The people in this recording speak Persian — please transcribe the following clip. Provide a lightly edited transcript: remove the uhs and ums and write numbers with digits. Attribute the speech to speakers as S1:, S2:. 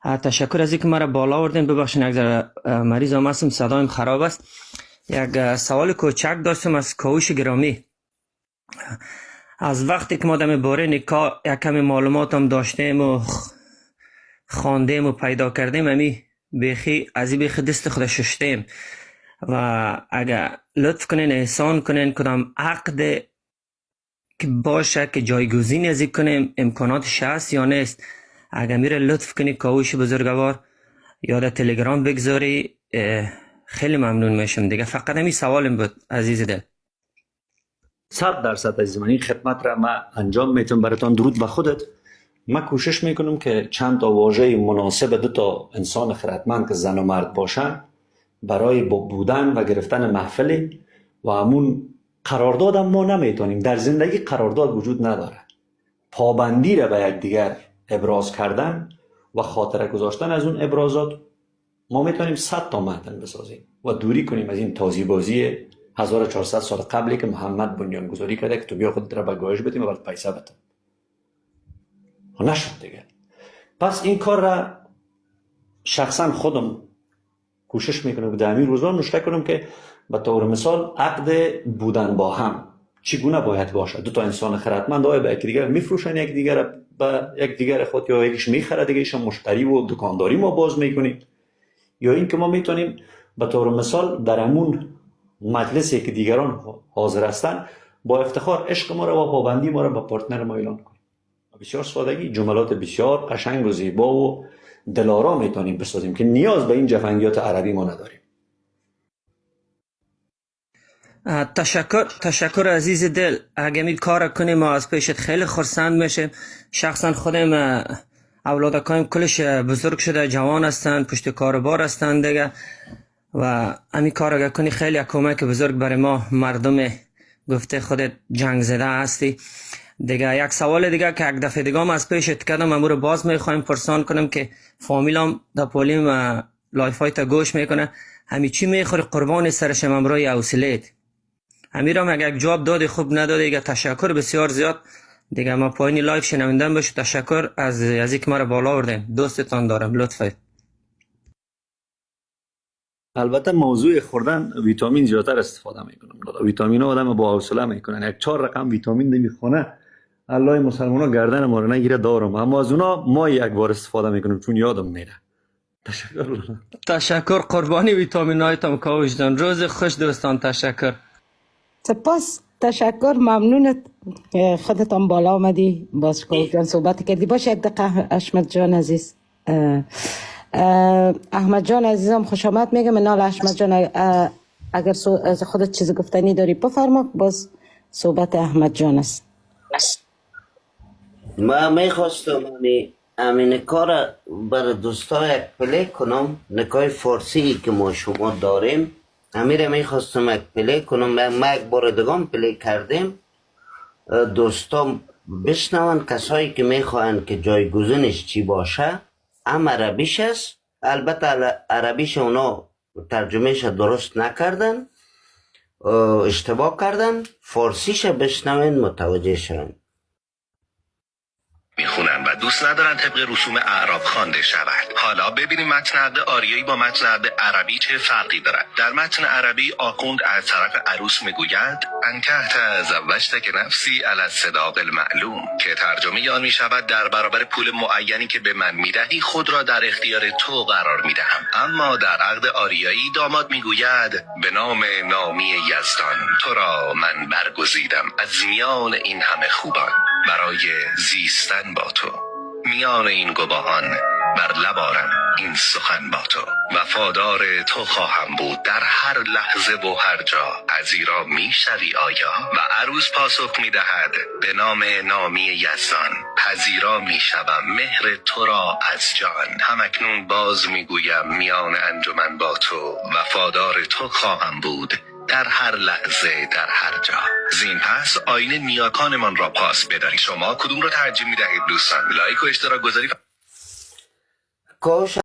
S1: تشکر از اینکه مرا بالا آوردین. ببخشید یک ذره مریض هم هستم، صدایم خراب است. یک سوال کوچک داشتم از کاوش گرامی. از وقتی که ما دم باره نکاح یک کمی معلومات هم داشتیم و خواندیم و پیدا کردیم، امی بیخی از این بیخی دست خود ششتیم و اگر لطف کنین، احسان کنین، کدام عقد که باشه که جایگزین از این کنیم، امکاناتش هست یا نیست؟ اگر میره لطف کنی کاوش بزرگوار یا در تلگرام بگذاری، خیلی ممنون میشم. دیگه فقط همین سوالم بود عزیز دل.
S2: 100% عزیز من، این خدمت را من انجام میتم براتان. درود به خودت. من کوشش میکنم که چند تا واژه مناسب دو تا انسان خردمند که زن و مرد باشن برای بودن و گرفتن محفلی و همون قرارداد هم ما نمیتونیم. در زندگی قرارداد وجود نداره. پابندی را به یکدیگر ابراز کردن و خاطره گذاشتن از اون ابرازات، ما میتونیم 100 تا متن بسازیم و دوری کنیم از این تازی بازی 1400 سال قبلی که محمد بنیانگذاری کرده که تو بیا خودت را به گایش بدیم و برات پیسه بدم. نشد دیگه. پس این کار را شخصا خودم کوشش میکنم که در همین روزا نوشته کنم که به طور مثال عقد بودن با هم چگونه باید باشه. دو تا انسان خردمند آیا به یکدیگر میفروشن یکدیگر به یکدیگر خود، یا یکیش میخره دیگه ایشون مشتری و دکانداری ما باز میکنیم، یا اینکه ما میتونیم به طور مثال در همون مجلسی که دیگران حاضر هستن با افتخار عشق ما را و پابندی ما را به partner ما اعلان کنیم. بسیار سادگی جملات بسیار قشنگ و زیبا و دلارا میتونیم بسازیم که نیاز به این جفنگیات عربی ما نداریم.
S1: تشکر، تشکر عزیز دل. اگه می کار کنیم ما از پیشت خیلی خرسند میشیم. شخصا خودم اولادکایم کلش بزرگ شده، جوان هستند، پشت کاروبار هستند دیگه و امی کار اگه کنی خیلی کمک بزرگ برای ما مردم گفته خودت جنگ زده هستی دیگه. یک سوال دیگه که یک دفعه دیگه هم از پیشت کردم، امو رو باز میخوایم پرسان کنم که فامیلام در پولیم live های تا گوش میکنه. همی چی میخوری قربان سرشم امرای حوصله‌ت؟ امیرم اگه یک جواب دادی خوب، ندادی دیگه تشکر بسیار زیاد. دیگه ما پایین live شنوندن باشه. تشکر از اینکه مرا بالا آوردین. دوستتان دارم، لطفا.
S2: البته موضوع خوردن ویتامین زیادتر استفاده میکنم. ویتامین ها آدم با حوصله میکنن. یک 4 رقم ویتامین نمیخونه الله مسلمان ها گردن ما رو نگیره دارم، اما از اونا ما یک بار استفاده میکنم چون یادم میره. تشکر.
S1: تشکر، قربانی ویتامین هایتم کاوش جان. روز خوش دوستان، تشکر.
S3: سپاس، تشکر، ممنونت. خودتان بالا آمدی، باز جان صحبت کردی. باشه، یک دقیقه اشمت جان عزیز. احمد جان عزیزم خوش آمد میگم. نال اشمت جان، اگر از خودت چیز گفتنی داری بفرما، باز صحبت احمد جان است.
S4: ما میخواستم امین کار بر دوستا یک play کنم، نکای فارسی که ما شما داریم امیر میخواستم یک play کنم. ما یک بار دیگه play کردیم، دوستا بشنون، کسایی که میخواهند که جایگزینش چی باشه. هم عربیش است، البته عربیش اونا ترجمهش درست نکردن، اشتباه کردن. فارسیش بشنوین متوجه شوین.
S5: میخونن و دوست ندارن طبق رسوم اعراب خوانده شود. حالا ببینیم متن عقد آریایی با متن عقد عربی چه فرقی دارد. در متن عربی آخوند از طرف عروس میگوید انکحت زوجتک نفسی علی الصداق المعلوم، که ترجمه آن میشود در برابر پول معینی که به من میدهی خود را در اختیار تو قرار میدهم. اما در عقد آریایی داماد میگوید به نام نامی یزدان تو را من برگزیدم از میان این همه خوبان برای زیستن با تو، میان این گواهان بر لب آرم این سخن با تو، وفادار تو خواهم بود در هر لحظه و هر جا، پذیرا میشوی آیا؟ و عروس پاسخ میدهد به نام نامی یزدان پذیرا میشوم مهر تو را از جان، همکنون باز میگویم میان انجمن با تو وفادار تو خواهم بود در هر لحظه در هر جا. زین پس آیین نیاکانمان را پاس بداریم. شما کدوم را ترجیح میدهید دوستان؟ لایک و اشتراک گذاری.
S4: کاوش.